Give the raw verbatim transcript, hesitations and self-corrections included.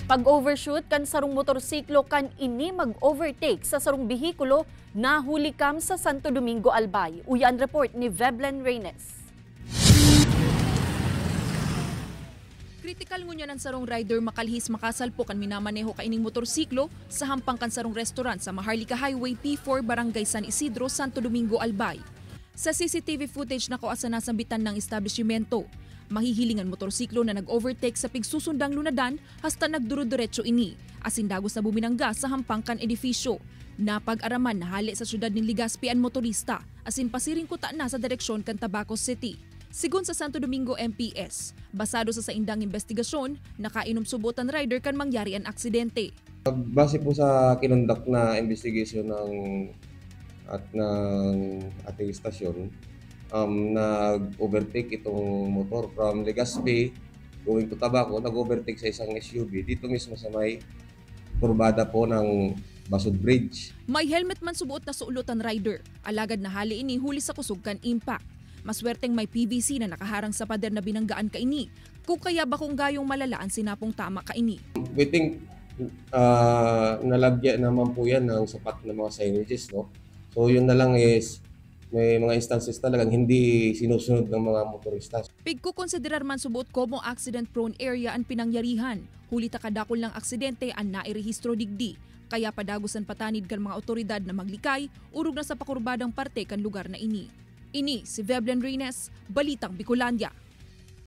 Pag-overshoot kan sarong motorsiklo kan ini mag-overtake sa sarong behikulo na hulikam sa Santo Domingo, Albay. Uya an report ni Veblen Reynes. Kritikal ngunyan an sarong rider makalihis makasalpok kan minamaneho kaining motorsiklo sa hampang kan sarong restaurant sa Maharlika Highway P four, Barangay San Isidro, Santo Domingo, Albay. Sa C C T V footage na kua sa nasambitan nang establisimento, mahihiling an motorsiklo na nag-overtake sa pigsusundang lunadan hasta nagdurudiretso ini, asin dagos na buminangga sa hampang kan edifisyo. Napag-araman na hale sa siyudad nin Legazpi an motorista, asin pasiring kuta na sa direksyon kan Tabaco City. Sigon sa Santo Domingo M P S, basado sa saindang imbestigasyon, nakainom subot an rider kan mangyari an aksidente. Base po sa kinondak na investigation ng at ng ating istasyon, um, nag-overtake itong motor from Legazpi going to Tabaco, nag-overtake sa isang S U V dito mismo sa may kurbada po ng Basud Bridge. May helmet man subuot na sulot an rider, alagad nahale ini huli sa kusog kan impact. Maswerteng may P V C na nakaharang sa pader na binanggaan kaini, kung kaya bakong gayong malala an sinapong tama kaini. We think, ah, nalagyan naman po yan ng sapat na mga signages, no? So, yun na lang is, may mga instances talagang hindi sinusunod ng mga motorista. Pigkukonsiderar man subuot komo accident-prone area an pinangyarihan, huli ta kadakul nang aksidente an nairehistro digdi, kaya padagos an patanid kan mga awtoridad na maglikay, orog na sa pakurbadang parte kan lugar na ini. Ini si Veblen Reynes, Balitang Bicolandia.